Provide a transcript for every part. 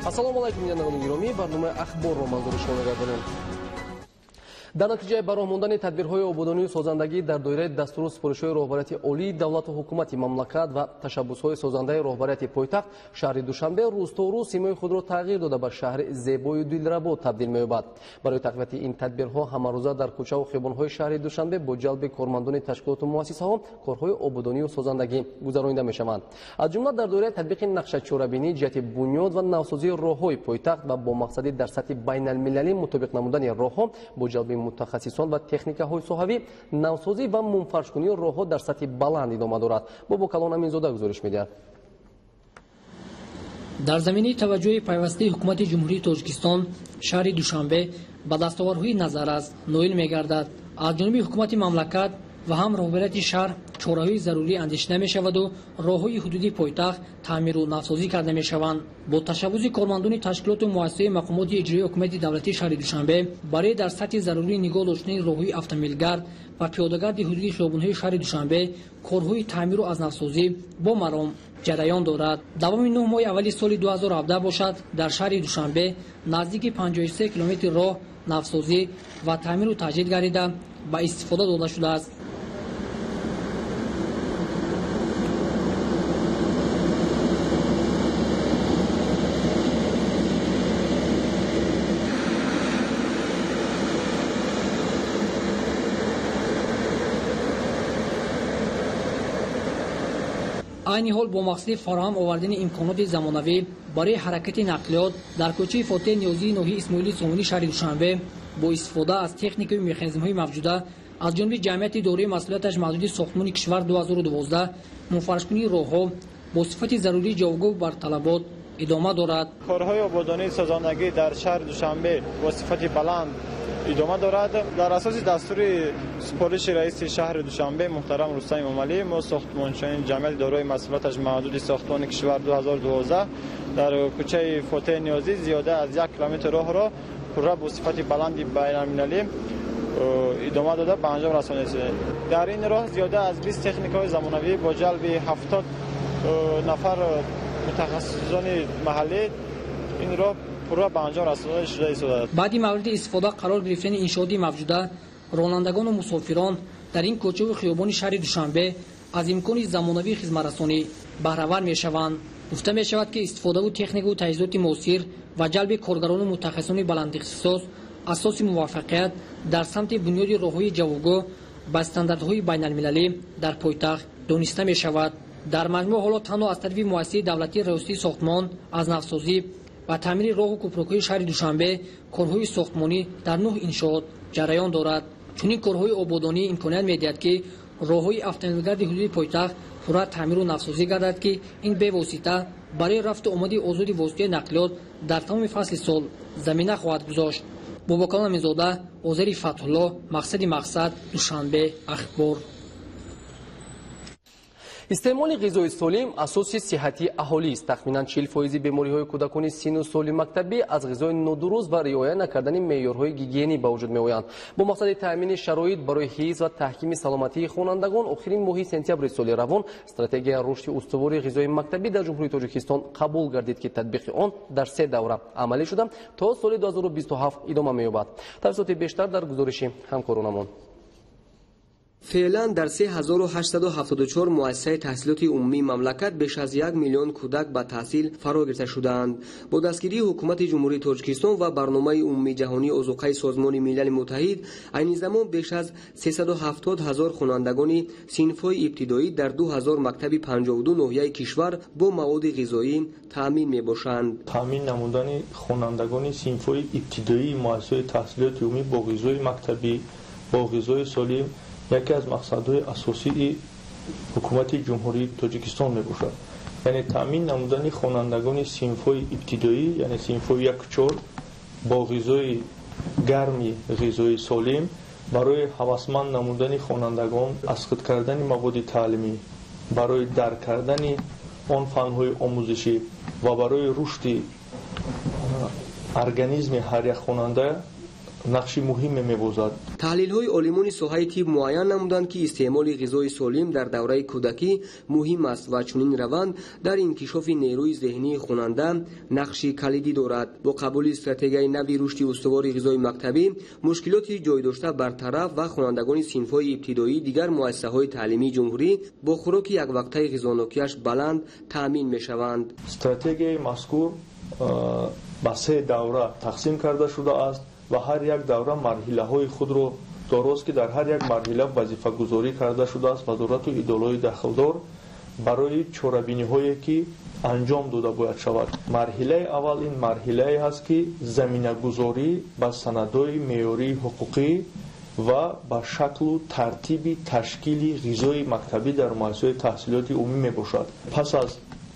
Ассалому алайкум, бинандагони гиромӣ, барномаи ахборро манзури шумо мегардонем. Дар натиҷаи ба роҳ мондани тадбирҳои ободонию созандагӣ дар доираи дастуру супоришҳои роҳбарияти олии давлату ҳукумати мамлакат ва ташаббусҳои созандаи роҳбарияти пойтахт, шаҳри Душанбе рӯз то рӯз симои худро тағйир дода ба шаҳри зебою дилрабо табдил меёбад. Барои тақвияти ин тадбирҳо ҳамарӯза дар кӯчаву хиёбонҳои шаҳри Душанбе бо ҷалби кормандони ташкилоту муассисаҳо корҳои ободонию созандагӣ гузаронида мешаванд. Аз ҷумла дар доираи татбиқи нақшачорабинӣ ҷиҳати бунёд ва навсозии роҳҳои пойтахт ва бо мақсади дар сатҳи байналмилалӣ мутобиқ намудани роҳҳо бо ҷалби мутахассисон ва техникаҳои соҳавӣ, навсозӣ ва мунфаршкунии роҳҳо дар сатҳи баланд идома дорад. Бобокалон Аминзода гузориш медиҳад. Дар заминаи таваҷҷӯҳи пайвастаи ҳукумати Ҷумҳурии Тоҷикистон шаҳри Душанбе ба дастовардҳои назаррас ноил мегардад. Аз ҷониби ҳукумати мамлакат ва ҳам роҳбарияти шаҳр чораҳои зарурӣ андешида мешаваду роҳҳои ҳудуди пойтахт таъмиру навсозӣ карда мешаванд. Бо ташаббуси кормандони ташкилоту муассисаи мақомоти иҷроии ҳукумати давлатии шаҳри Душанбе барои дар сатҳи зарурӣ нигоҳ доштани роҳҳои автомобилгард ва пиёдагарди ҳудуди хиёбонҳои шаҳри Душанбе корҳои таъмиру аз навсозӣ бо маром ҷараён дорад. Давоми 9 моҳи аввали соли 2017 бошад, дар шаҳри Душанбе наздики 53 километр роҳ навсозӣ ва таъмиру таҷдид гардида ба истифода дода шудааст. Айни ҳол бо мақсади фароҳам овардани имконоти замонавӣ барои ҳаракати нақлиёт дар кӯчаи Фотеҳ Ниёзии ноҳияи Исмоили Сомонӣ шаҳри Душанбе бо истифода аз техникаю механизмҳои мавҷуда аз ҷониби ҷамъияти дораи масъулияташ маҳдуди сохтмони кишвар 2012 мунфаршкунии роҳҳо бо сифати зарурӣ ҷавобгӯ бар талабот идома дорад. Корҳои ободонии созандагӣ дар шаҳри Душанбе бо сифати баланд идома дорад. Дар асоси дастури супориши раиси шаҳри Душанбе муҳтарам Рустам Эмомалӣ мо сохтмончиёни ҷамъияти дорои масъулияташ маҳдуди сохтмони кишвар 2012 дар кӯчаи Фотеҳ Ниёзӣ зиёда аз 1 километр роҳро пурра бо сифати баланди байналмилалӣ идома дода ба анҷом расонидем. Дар ин роҳ зиёда аз 20 техникаҳои замонавӣ бо ҷалби 70 нафар мутахассисони маҳаллӣ ин роҳ пурра ба анҷом расонида шуда истодааст. Баъди мавриди истифода қарор гирифтани иншооти мавҷуда, ронандагону мусофирон дар ин кӯчаву хиёбони шаҳри Душанбе аз имкони замонавии хизматрасонӣ баҳравар мешаванд. Гуфта мешавад, ки истифодаву техникаву таҷҳизоти муосир ва ҷалби коргарону мутахассисони баландихтисос асоси муваффақият дар самти бунёди роҳҳои ҷавобгӯ ба стандартҳои байналмилалӣ дар пойтахт дониста мешавад. Дар маҷмӯъ ҳоло танҳо аз тарафи муассисаи давлатии раёсати сохтмон аз навсозӣ ва таъмири роҳу кӯпрукҳои шаҳри Душанбе корҳои сохтмонӣ дар 9 иншоот ҷараён дорад. Чунин корҳои ободонӣ имконият медиҳад, ки роҳҳои автомобилгарди ҳудуди пойтахт пурра таъмиру навсозӣ гардад, ки ин бевосита барои рафту омади озоди воситаи нақлиёт дар тамоми фасли сол замина хоҳад гузошт. Бобокалон Аминзода, Озари Фатҳулло, Мақсади Мақсад, Душанбе, Ахбор. Истеъмоли ғизои солим асоси сиҳатии аҳолист. Тахминан 40% бемориҳои кӯдакони синну соли мактабӣ аз ғизои нодуруст ва риоя накардани меъёрҳои гигиенӣ ба вуҷуд меоянд. Бо мақсади таъмини шароит барои ҳифз ва таҳкими саломатии хонандагон охирин моҳи сентябри соли равон стратегияи рушди устувори ғизои мактабӣ дар Ҷумҳурии Тоҷикистон қабул гардид, ки татбиқи он дар 3 давра амалӣ шуда то соли 2027 идома меёбад. Тафсилоти бештар дар гузориши ҳамкоронамон. Феълан дар 3874 муассисаи таҳсилоти умумии мамлакат беш аз 1 миллион кӯдак ба таҳсил фаро гирифта шудаанд. Бо дастгирии ҳукумати Ҷумҳурии Тоҷикистон ва барномаи умумии ҷаҳонии озуқаи Созмони Милали Муттаҳид айни замон беш аз 370 ҳазор хонандагони синфҳои ибтидоӣ дар 2000 мактаби 52 ноҳияи кишвар бо маводи ғизоӣ таъмин мебошанд. Таъмин намудани хонандагони синфҳои ибтидоии муассисаҳои таҳсилоти умумӣ бо ғизои мактабӣ, бо ғизои солим яке аз мақсадҳои асосии ҳукумати Ҷумҳурии Тоҷикистон мебошад. Яъне таъмин намудани хонандагони синфҳои ибтидоӣ, яъне синфҳои 1-4 бо ғизои гарми ғизои солим барои ҳавасманд намудани хонандагон аз худ кардани маводи таълимӣ, барои дарк кардани он фанҳои омӯзишӣ ва барои рушди организми ҳар як хонанда нақши муҳиме мебозад. Таҳлилҳои олимони соҳаи тиб муайян намуданд, ки истеъмоли ғизои солим дар давраи кӯдакӣ муҳим аст ва чунин раванд дар инкишофи нерӯи зеҳнии хонанда нақши калидӣ дорад. Бо қабули стратегияи нави рушди устувори ғизои мактабӣ мушкилоти ҷойдошта бартараф ва хонандагони синфҳои ибтидоии дигар муассисаҳои таълимии ҷумҳурӣ бо хӯроки яквақтаи ғизонокиаш баланд таъмин мешаванд. Стратегияи мазкур ба се давра тақсим карда шудааст ва ҳар як давра марҳилаҳои худро дорост, ки дар ҳар як марҳила вазифагузорӣ карда шудааст вазорату идораҳои дахлдор барои чорабиниҳое ки анҷом дода бояд шавад. Марҳилаи аввал ин марҳилае ҳаст, ки заминагузорӣ ба санадҳои меъёрии ҳуқуқӣ ва ба шаклу тартиби ташкили ғизои мактабӣ дар муассисаҳои таҳсилоти умумӣ мебошад. Пас аз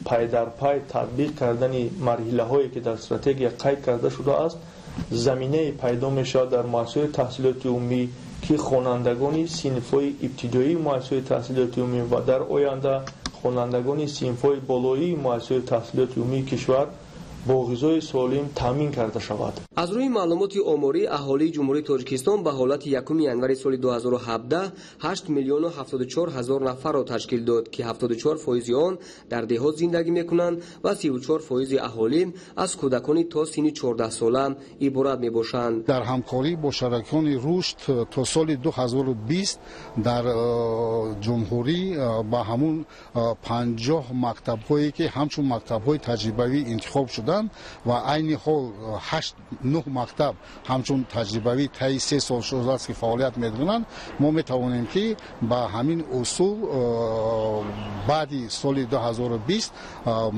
пайдарпай татбиқ кардани марҳилаҳое ки дар стратегия қайд карда шудааст, заминае пайдо мешавад дар муассисаҳои таҳсилоти умумӣ, ки хонандагони синфҳои ибтидоии муассисаҳои таҳсилоти умумӣ ва дар оянда хонандагони синфҳои болоии муассисаҳои таҳсилоти умумии кишвар бо ғизои солим таъмин карда шавад. Аз рӯи маълумоти оморӣ аҳолии Ҷумҳурии Тоҷикистон ба ҳолати 1 январи соли 2017 8 миллиону 74 ҳазор нафарро ташкил дод, ки 74% он дар деҳот зиндагӣ мекунанд ва 34% аҳолӣ аз кӯдакони то синни 14 сола иборат мебошанд. Дар ҳамкорӣ бо шарикони рушд то соли 2020 дар ҷумҳурӣ ба ҳамун 50 мактабҳое ки ҳамчун мактабҳои таҷрибавӣ интихоб шуда ва айни ҳол 8-9 мактаб ҳамчун таҷрибавӣ таи 3 сол шудааст ки фаъолият мекунанд, мо метавонем ки ба ҳамин усул баъди соли 2020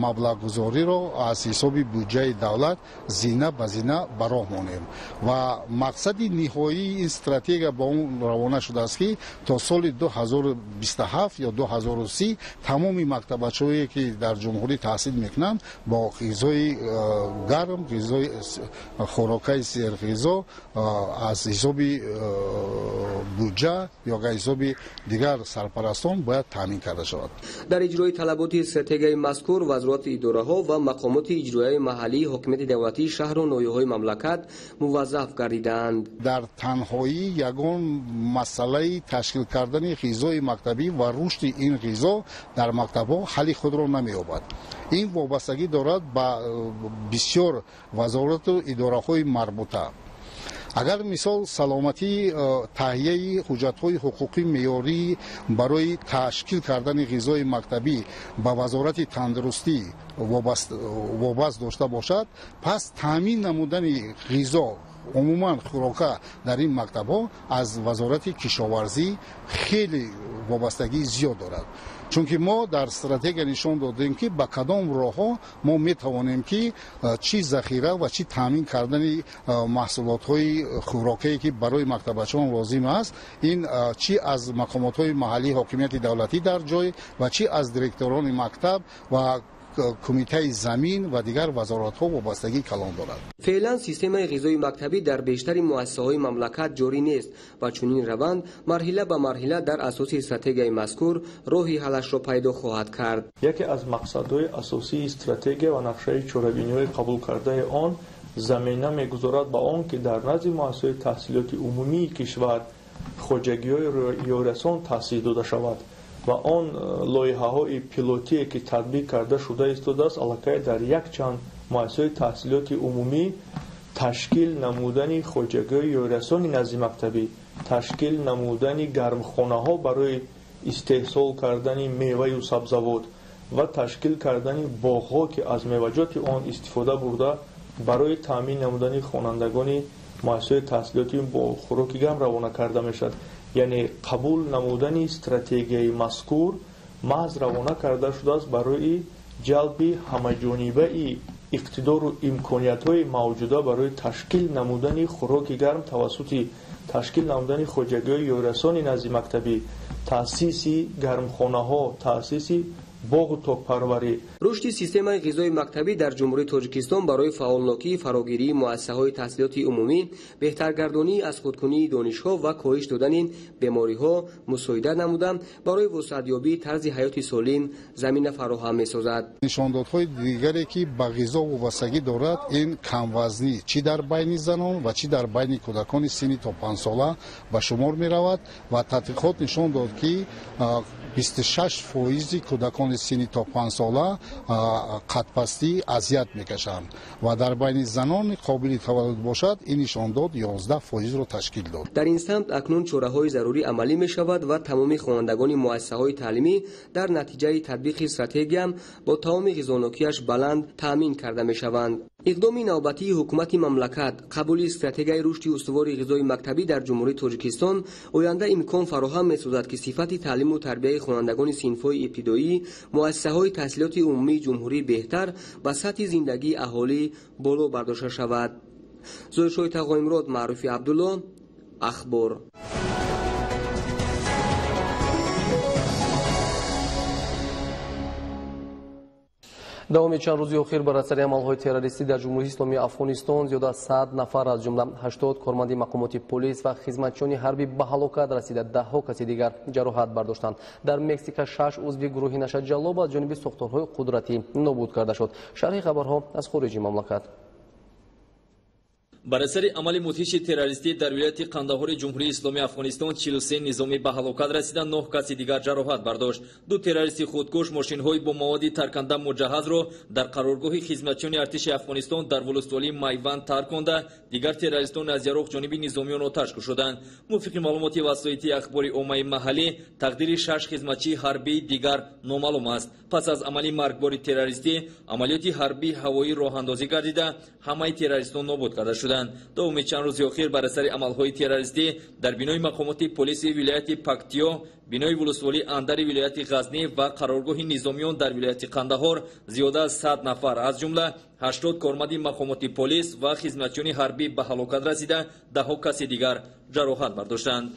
маблағгузориро аз ҳисоби буҷаи давлат зина ба зина ба роҳ монем ва мақсади ниҳоии ин стратегия ба он равона шудааст, ки то соли 2027 ё 2030 тамоми мактабачаҳое ки дар ҷумҳурӣ таҳсил мекунанд бо ғизои гарм, ғизои хӯрокаи серғизо аз ҳисоби буҷа ё ҳисоби дигар сарпарастон бояд таъмин карда шавад. Дар иҷрои талаботи стратегияи мазкур вазорати идораҳо ва мақомоти иҷроияи маҳаллии ҳокимияти давлатии шаҳру ноҳияҳои мамлакат муваззаф гардидаанд. Дар танҳоӣ ягон масъалаи ташкил кардани ғизои мактабӣ ва рушди ин ғизо дар мактабҳо ҳалли худро намеёбад. Ин вобастагӣ дорад ба бисёр вазорату идораҳои марбута. Агар мисол саломатӣ таҳияи ҳуҷҷатҳои ҳуқуқӣ меъёрӣ барои ташкил кардани ғизои мактабӣ ба вазорати тандурустӣ вобаст дошта бошад, пас таъмин намудани ғизо умуман хӯрока дар ин мактабҳо аз вазорати кишоварзӣ хеле вобастагии зиёд дорад. Чунки мо дар стратегия нишон додем, ки ба кадом роҳҳо мо метавонем ки чӣ захира ва чӣ таъмин кардани маҳсулотҳои хӯрокае ки барои мактабачаҳон лозим аст, ин чӣ аз мақомотҳои маҳаллии ҳокимияти давлатӣ дар ҷой ва чӣ аз директорони мактаб ва кумитаи замин ва дигар вазоратҳо вобастагии калон дорад. Феълан системаи ғизои мактабӣ дар бештари муассисаҳои мамлакат ҷорӣ нест ва чунин раванд марҳила ба марҳила дар асоси стратегияи мазкур роҳи ҳаллашро пайдо хоҳад кард. Яке аз мақсадҳои асосии стратегия ва нақшаи чорабиниҳои қабулкардаи он замина мегузорад ба он, ки дар назди муассисаҳои таҳсилоти умумии кишвар хоҷагиҳои ёрирасон таъсис дода шавад ва он лоиҳаҳои пилотие ки татбиқ карда шуда истодааст, аллакай дар якчанд муассисаҳои таҳсилоти умумӣ ташкил намудани хоҷагиҳои ёрирасони назди мактабӣ, ташкил намудани гармхонаҳо барои истеҳсол кардани меваю сабзавот ва ташкил кардани боғҳо, ки аз меваҷоти он истифода бурда барои таъмин намудани хонандагони муассисаҳои таҳсилоти бо хӯроки гарм равона карда мешавад. Яъне қабул намудани стратегияи мазкур маҳз равона карда шудааст барои ҷалби ҳамаҷонибаи иқтидору имкониятҳои мавҷуда барои ташкил намудани хӯроки гарм тавассути ташкил намудани хоҷагиҳои ёрирасони назди мактабӣ, таъсиси гармхонаҳо, таъсиси Боғу токпарварӣ. Рушди системаи ғизои мактабӣ дар Ҷумҳурии Тоҷикистон барои фаъолнокии фарогирии муассисаҳои таҳсилоти умумӣ, беҳтаргардонии аз худкунии донишҳо ва коҳиш додани бемориҳо мусоидат намуда, барои вусъатёбии тарзи ҳаёти солим замина фароҳам месозад. Нишондодҳои дигаре, ки ба ғизо вобастагӣ дорад, ин камвазнӣ чӣ дар байни занон ва чӣ дар байни кӯдакони синни то 5 сола ба шумор меравад ва тадқиқот нишон дод, ки 26 фоизи кӯдакони синни то 5 сола қадпастӣ азият мекашанд ва дар байни занони қобили таваллуд бошад, ин нишондод 11 фоизро ташкил дод. Дар ин самт акнун чораҳои зарурӣ амалӣ мешавад ва тамоми хонандагони муассисаҳои таълимӣ дар натиҷаи татбиқи стратегия бо таоми ғизонокиаш баланд таъмин карда мешаванд. Иқдоми навбатии ҳукумати мамлакат, қабули стратегияи рушди устувори ғизои мактабӣ дар Ҷумҳурии Тоҷикистон, оянда имкон фароҳам месозад, ки сифати таълиму тарбияи хонандагони синфҳои ибтидоӣ муассисаҳои таҳсилоти умумии ҷумҳурӣ беҳтар ба сатҳи зиндагии аҳолӣ боло бардошта шавад. Зоиршоҳи Тағоимурод, Маъруфи Абдулло, Ахбор. Давоми чанд рӯзи охир бар асари амалҳои террористӣ дар Ҷумҳурии Исломии Афғонистон зиёда аз 100 нафар, аз ҷумла 80 корманди мақомоти полис ва хизматчиёни ҳарбӣ ба ҳалокат расида, даҳҳо каси дигар ҷароҳат бардоштанд. Дар Мексика шаш узви гурӯҳи нашаҷаллоб аз ҷониби сохторҳои қудратӣ нобуд карда шуд. Шарҳи хабарҳо аз хориҷи мамлакат. Бар асари амали мудҳиши террористӣ дар вилояти Қандаҳори Ҷумҳурии Исломии Афғонистон 43 низомӣ ба ҳалокат расида, 9 каси дигар ҷароҳат бардошт. Ду террористи худкуш мошинҳои бо маводи тарканда муҷаҳҳазро дар қароргоҳи хизматчиёни артиши Афғонистон дар волусволии Майванд тарконда, дигар террористон аз яроқ ҷониби низомиён оташ кушоданд. Мувофиқи маълумоти васоити ахбори оммаи маҳаллӣ, тақдири шаш хизматчии ҳарбии дигар номаълум аст. Пас аз амали маргбори террористӣ амалиёти ҳарбии ҳавоӣ роҳандозӣ гардида, ҳамаи террористон нобуд карда шуданд. Давоми чанд рӯзи охир бар асари амалҳои террористӣ дар бинои мақомоти полиси вилояти Пактиё, бинои волусволии Андари вилояти Ғазнӣ ва қароргоҳи низомиён дар вилояти Қандаҳор зиёда аз 100 нафар, аз ҷумла 80 корманди мақомоти полис ва хизматчиёни ҳарбӣ ба ҳалокат расида, даҳҳо каси дигар ҷароҳат бардоштанд.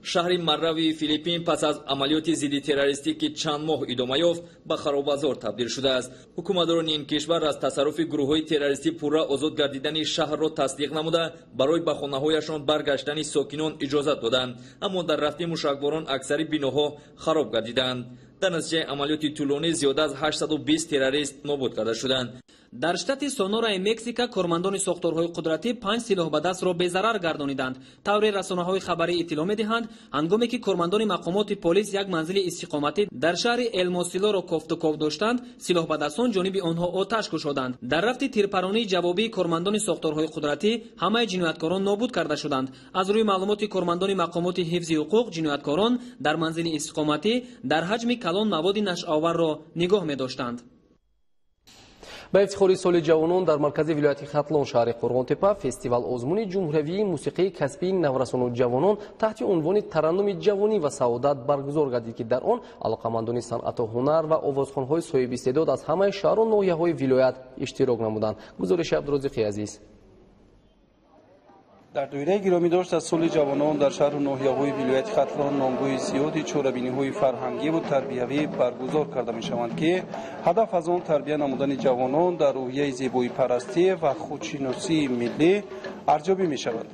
Шаҳри Маррави Филиппин пас аз амалиёти зидди террористӣ, ки чанд моҳ идома ёфт, ба харобазор табдил шудааст. Ҳукуматдорони ин кишвар аз тасарруфи гурӯҳҳои террористӣ пурра озод гардидани шаҳрро тасдиқ намуда, барои ба хонаҳояшон баргаштани сокинон иҷозат доданд, аммо дар рафти мушакборон аксари биноҳо хароб гардиданд. Дар натиҷаи амалиёти тӯлонӣ зиёда аз 820 террорист нобуд карда шуданд. Дар штати Сонораи Мексика кормандони сохторҳои қудратӣ панҷ силоҳбадастро безарар гардониданд. Тавре расонаҳои хабарӣ иттилоъ медиҳанд, ҳангоме ки кормандони мақомоти полис як манзили истиқоматӣ дар шаҳри Элмосилоро кофтуков доштанд, силоҳбадастон ҷониби онҳо оташ кушоданд. Дар рафти тирпаронии ҷавобии кормандони сохторҳои қудратӣ ҳамаи ҷинояткорон нобуд карда шуданд. Аз рӯи маълумоти кормандони мақомоти ҳифзи ҳуқуқ, ҷинояткорон дар манзили истиқоматӣ дар ҳаҷми калон маводи нашъаоварро нигоҳ медоштанд. Ба ифтихори соли ҷавонон дар маркази вилояти Хатлон, шаҳри Қурғонтепа, фестивал озмуни ҷумҳуриявии мусиқии касбии наврасону ҷавонон таҳти унвони «Тараннуми ҷавонӣ ва саодат» баргузор гардид, ки дар он алоқамандони санъату ҳунар ва овозхонҳои соҳибистеъдод аз ҳамаи шаҳру ноҳияҳои вилоят иштирок намуданд. Гузориши Абдурозиқи Азиз. Дар доираи гиромидошт аз соли ҷавонон дар шаҳру ноҳияҳои вилояти Хатлон номгӯи зиёди чорабиниҳои фарҳангиву тарбиявӣ баргузор карда мешаванд, ки ҳадаф аз он тарбия намудани ҷавонон дар рӯҳияи зебоипарастӣ ва худшиносии миллӣ арзёбӣ мешавад.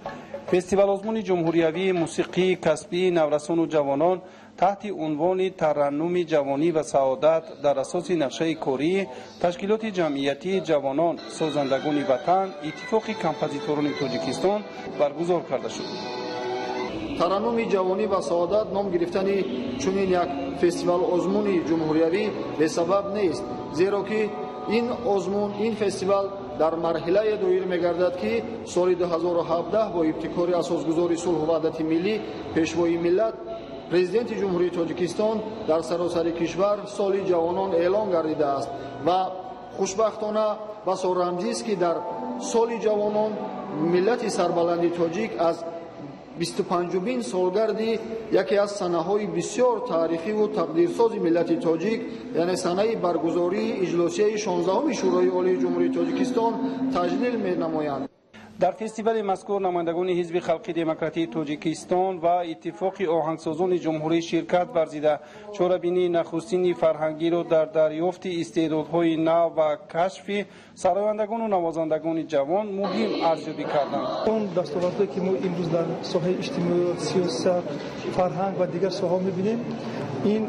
Фестивалозмуни ҷумҳуриявии мусиқии касбии наврасону ҷавонон таҳти унвони «Тараннуми ҷавонӣ ва саодат» дар асоси нақшаи кории ташкилоти ҷамъиятии «Ҷавонон созандагони ватан», Иттифоқи композиторони Тоҷикистон баргузор карда шуд. «Тараннуми ҷавонӣ ва саодат» ном гирифтани чунин як фестивал озмуни ҷумҳуриявӣ бесабаб нест, зеро ки ин озмун, ин фестивал дар марҳилае доир мегардад, ки соли 2017 бо ибтикори асосгузори сулҳу ваҳдати миллӣ, Пешвои миллат, Президенти Ҷумҳурии Тоҷикистон дар саросари кишвар соли ҷавонон эълон гардидааст ва хушбахтона басо рамзист, ки дар соли ҷавонон миллати сарбаланди тоҷик аз 25-умин солгарди яке аз санаҳои бисёр таърихиву тақдирсози миллати тоҷик, яъне санаи баргузории иҷлосияи 16-уми Шӯрои Олии Ҷумҳурии Тоҷикистон таҷлил менамоянд. Дар фестивали мазкур намояндагони Ҳизби Халқи Демократии Тоҷикистон ва Иттифоқи оҳангсозони ҷумҳурӣ ширкат варзида, чорабинии нахустини фарҳангиро дар дарёфти истеъдодҳои нав ва кашфи сарояндагону навозандагони ҷавон муҳим арзёбӣ карданд. Он дастовардҳое ки мо имрӯз дар соҳаи иҷтимоиёт, сиёсат, фарҳанг ва дигар соҳаҳо мебинем, ин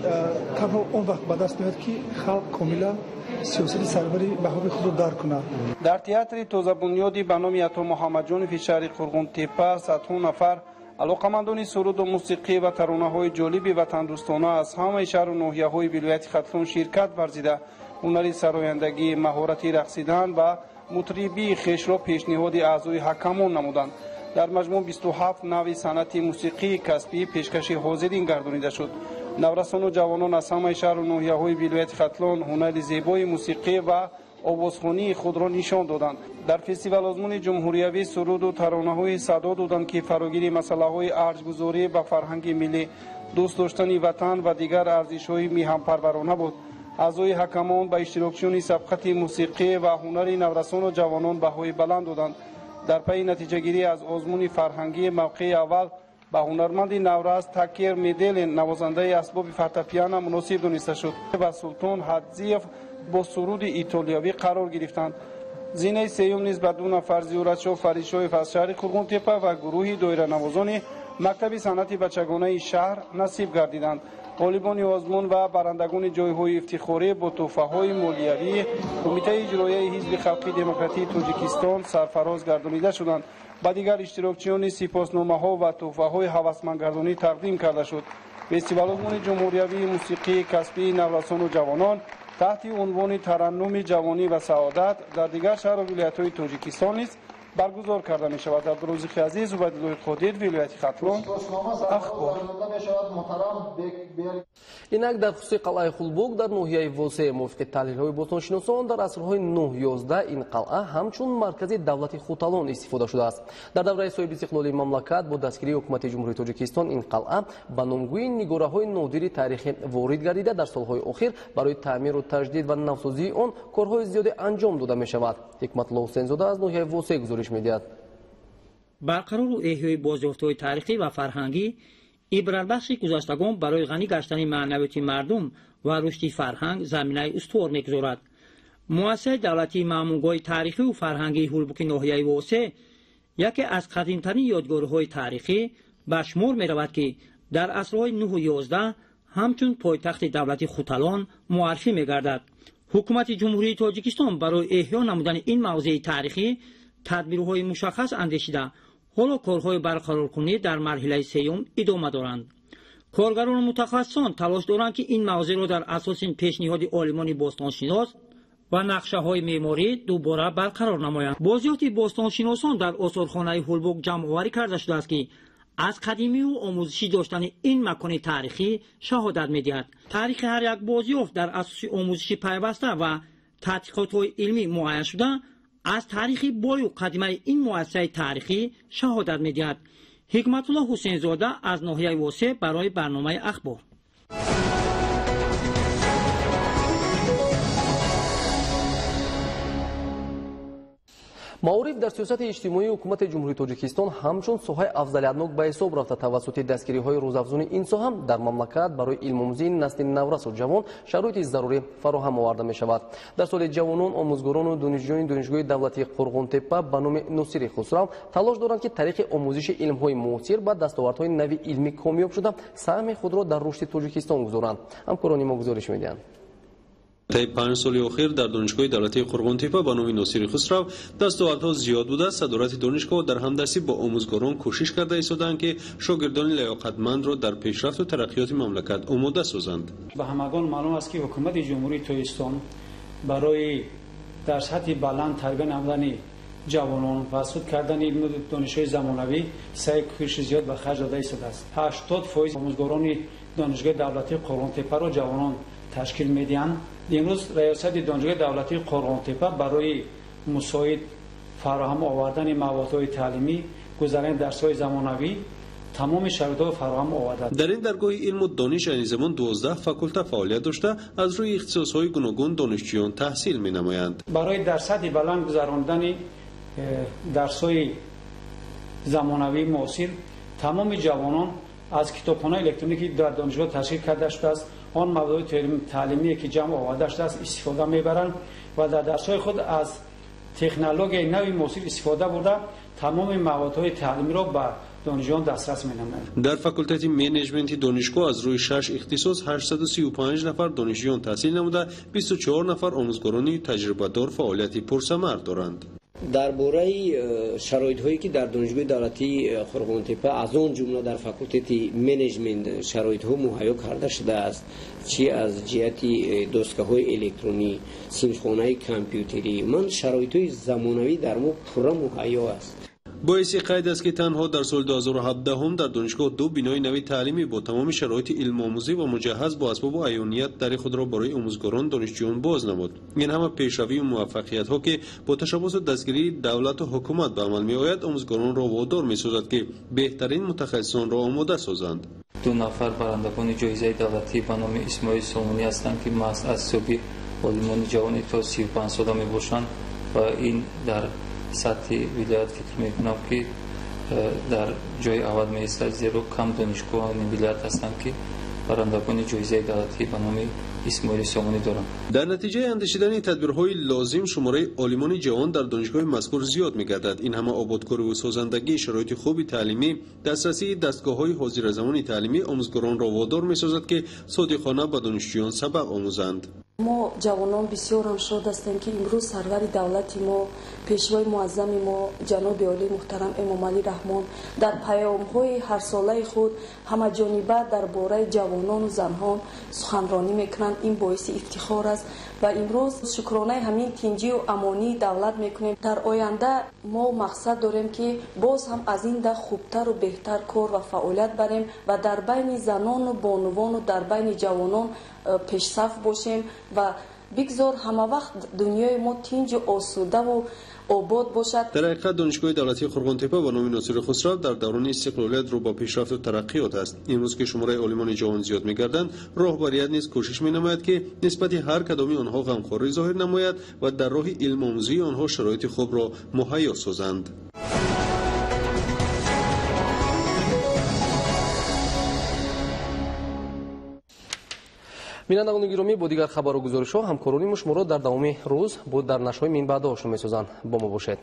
танҳо он вақт ба даст меояд, ки халқ комилан сиёсати сарвари баҳои худро дарк кунад. Дар театри тозабунёди ба номи Ато Муҳаммадҷонови шаҳри Қурғонтеппа садҳо нафар алоқамандони суруду мусиқӣ ва таронаҳои ҷолиби ватандӯстона аз ҳамаи шаҳру ноҳияҳои вилояти Хатлон ширкат варзида, ҳунари сарояндагӣ, маҳорати рақсидан ва мутрибии хешро пешниҳоди аъзои ҳакамон намуданд. Дар маҷмӯъ 27 навъи санъати мусиқии касбӣ пешкаши ҳозирин гардонида шуд. Наврасону ҷавонон аз ҳамаи шаҳру ноҳияҳои вилояти Хатлон ҳунари зебои мусиқӣ ва овозхонии худро нишон доданд. Дар фестивал-озмуни ҷумҳуриявӣ суруду таронаҳои садо доданд, ки фарогири масъалаҳои арҷгузорӣ ба фарҳанги миллӣ, дӯст доштани ватан ва дигар арзишҳои миҳанпарварона буд. Аъзои ҳакамон ба иштирокчиёни сабқати мусиқӣ ва ҳунари наврасону ҷавонон баҳои баланд доданд. Дар пайи натиҷагирӣ аз озмуни фарҳангӣ мавқеи аввал ба ҳунарманди наврас Такер Меделин, навозандаи асбоби фортепиано, муносиб дониста шуд ва Султон Ҳадзиев бо суруди итолиёвӣ қарор гирифтанд. Зинаи сеюм низ ба ду нафар Зиёратшоҳ Фаридшоев аз шаҳри Қурғонтеппа ва гурӯҳи доиранавозони мактаби санъати бачагонаи шаҳр насиб гардиданд. Ғолибони озмун ва барандагони ҷойҳои ифтихорӣ бо тӯҳфаҳои молиявии Кумитаи иҷроияи Ҳизби Халқи Демократии Тоҷикистон сарфароз гардонида шуданд. Ба дигар иштирокчиёни сипосномаҳо ва тӯҳфаҳои ҳавасмандгардонӣ тақдим карда шуд. Фестивал-озмуни ҷумҳуриявии мусиқии касбии наврасону ҷавонон таҳти унвони Тараннуми ҷавонӣ ва саодат дар дигар шаҳру вилоятҳои Тоҷикистон низ баргузор карда мешавад. Абдурозиқи Азиз, Убайдуллои Қодир, вилояти Хатлон, Ахбор. Инак дар хусуси қалъаи Хулбук дар ноҳияи Восе мувофиқи таҳлилҳои бостоншиносон дар асрҳои 9-11 ин қалъа ҳамчун маркази давлати Хуталон истифода шудааст. Дар давраи соҳиби истиқлолии мамлакат бо дастгирии ҳукумати Ҷумҳурии Тоҷикистон ин қалъа ба номгӯи нигораҳои нодири таърихӣ ворид гардида, дар солҳои охир барои таъмиру таҷдид ва навсозии он корҳои зиёде анҷом дода мешавад. Ҳикматулло Ҳусейнзода аз ноҳияи Восе гузориш медиҳад. Барқарору эҳёи бозёфтҳои таърихӣ ва фарҳангӣ ибратбахши гузаштагон барои ғанӣ гаштани маънавияти мардум ва рушди фарҳанг заминаи устувор мегузорад. Муассисаи давлатии маъмургоҳи таърихию фарҳангии Ҳулбуки ноҳияи Восе яке аз қадимтарин ёдгориҳои таърихӣ ба шумор меравад, ки дар асрҳои 9-11 ҳамчун пойтахти давлати Хуталон муаррифӣ мегардад. Ҳукумати Ҷумҳурии Тоҷикистон барои эҳё намудани ин мавзеи таърихӣ тадбирҳои мушаххас андешида, ҳоло корҳои барқароркунӣ дар марҳилаи сеюм идома доранд. Коргарону мутахассисон талош доранд, ки ин мавзеъро дар асоси пешниҳоди олимони бостоншинос ва нақшаҳои меъморӣ дубора барқарор намоянд. Бозёфти бостоншиносон дар осорхонаи Ҳулбук ҷамъоварӣ карда шудааст, ки аз қадимию омӯзишӣ доштани ин макони таърихӣ шаҳодат медиҳад. Таърихи ҳар як бозёфт дар асоси омӯзиши пайваста ва таҳқиқотҳои илмӣ муайян шуда, аз таърихи бою қадимаи ин муассисаи таърихӣ шаҳодат медиҳад. Ҳикматулло Ҳусейнзода аз ноҳияи Восе барои барномаи Ахбор. Маориф дар сиёсати иҷтимоии ҳукумати Ҷумҳурии Тоҷикистон ҳамчун соҳаи афзалиятнок ба ҳисоб рафта, тавассути дастгириҳои рӯзафзуни ин соҳа дар мамлакат барои илмомӯзии насли наврасу ҷавон шароити зарурӣ фароҳам оварда мешавад. Дар соли ҷавонон, омӯзгорону донишҷӯёни Донишгоҳи давлатии Қурғонтеппа ба номи Носири Хусрав талош доранд, ки тариқи омӯзиши илмҳои муосир ба дастовардҳои нави илмӣ комёб шуда, саҳми худро дар рушди Тоҷикистон гузоранд. Ҳамкорони мо гузориш медиҳанд. Таи 5 соли охир дар Донишгоҳи давлатии Қурғонтеппа ба номи Носири Хусрав дастовардҳо зиёд буда, садорати донишгоҳ дар ҳамдастӣ бо омӯзгорон кӯшиш карда истодаанд, ки шогирдони лаёқатмандро дар пешрафту тараққиёти мамлакат омода созанд. Ба ҳамагон маълум аст, ки ҳукумати Ҷумҳурии Тоҷикистон барои дар сатҳи баланд тарбия намудани ҷавонон ва суд кардани илму донишҳои замонавӣ саъю кӯшиши зиёд ба харҷ дода истодааст. 80% омӯзгорони Донишгоҳи давлатии Қурғонтеппаро ҷавонон ташкил медиҳанд. Имрӯз раёсати Донишгоҳи давлатии Қурғонтеппа барои мусоид фароҳам овардани маводҳои таълимӣ, гузаронидани дарсҳои замонавӣ тамоми шароитҳоро фароҳам овардааст. Дар ин даргоҳи илму дониш айни замон 12 факулта фаъолият дошта, аз рӯи ихтисосҳои гуногун донишҷӯён таҳсил менамоянд. Барои дар сатҳи баланд гузарондани дарсҳои замонавии муосир тамоми ҷавонон аз китобхонаи электронӣ, ки дар донишгоҳ ташкил карда шудааст, он мавзӯи таълимие, ки ҷамъ оварда шудааст, истифода мебаранд ва дар дарсҳои худ аз технологияи нави муосир истифода бурда тамоми маводҳои таълимиро ба донишҷӯён дастрас менамояд. Дар факултети менеҷменти донишгоҳ аз рӯи 6 ихтисос 835 нафар донишҷӯён таҳсил намуда, 24 нафар омӯзгорони таҷрибадор фаъолияти пурсамар доранд. Дар бораи шароитҳое, ки дар донишгоҳи давлатии Қурғонтеппа, аз он ҷумла дар факултети менеҷмент шароитҳо муҳайё карда шудааст, чи аз ҷиҳати доскаҳои электронӣ, синфхонаи компютерӣ, ман шароитҳои замонавӣ дар мо пурра муҳайё аст. Боиси қайд аст, ки танҳо дар соли 2017 дар донишгоҳ ду бинои нави таълимӣ бо тамоми шароити илмомӯзӣ ва муҷаҳҳаз бо асбобу аёният дари худро барои омӯзгорон донишҷӯён боз намуд. Ин ҳама пешравию муваффақиятҳо, ки бо ташаббусу дастгирии давлату ҳукумат ба амал меояд, омӯзгоронро водор месозад, ки беҳтарин мутахассисонро омода созанд. Ду нафар барандагони ҷоизаи давлатӣ ба номи Исмоили Сомонӣ ҳастанд, ки маҳз аз ҳисоби олимони ҷавони то 35 сола мебошанд ва ин дар сатҳи вилоят фикр мекунам, ки дар ҷои аввал меистад, зеро кам донишгоҳони вилоят ҳастанд, ки барандагони ҷоизаи давлатӣ ба номи Исмоили Сомонӣ доранд. Дар натиҷаи андешидани тадбирҳои лозим шумораи олимони ҷавон дар донишгоҳи мазкур зиёд мегардад. Ин ҳама ободкориву созандагӣ, шароити хуби таълимӣ, дастрасии дастгоҳҳои ҳозиразамони таълимӣ омӯзгоронро водор месозад, ки содиқона ба донишҷӯён сабақ омӯзанд. Мо ҷавонон бисёр ҳам шод ҳастем, ки имрӯз сарвари давлати мо, пешвои муаззами мо, ҷаноби олии муҳтарам Эмомалӣ Раҳмон дар паёмҳои ҳарсолаи худ ҳамаҷониба дар бораи ҷавонону занҳон суханронӣ мекунанд. Ин боиси ифтихор аст ва имрӯз шукронаи ҳамин тинҷию амонии давлат мекунем. Дар оянда мо мақсад дорем, ки боз ҳам аз ин да хубтару беҳтар кор ва фаъолият барем ва дар байни занону бонувону дар байни ҷавонон пешсаф бошем ва бигзор ҳама вақт дунёи мо тинҷу осудаву обод бошад. Дар ҳақиқат донишгоҳи давлатии Қурғонтеппа ба номи Носири Хусрав дар даврони истиқлолият рӯ ба пешрафту тараққиёт аст. Имрӯз ки шумораи олимони ҷавон зиёд мегарданд, роҳбарият низ кӯшиш менамояд, ки нисбати ҳар кадоми онҳо ғамхорӣ зоҳир намояд ва дар роҳи илмомӯзии онҳо шароити хубро муҳайё созанд. Бинандагони гиромӣ, бо дигар хабару гузоришҳо ҳамкорони мо шуморо дар давоми рӯз бо дар нашрҳои минбаъда ошно месозанд. Бо мо бошед.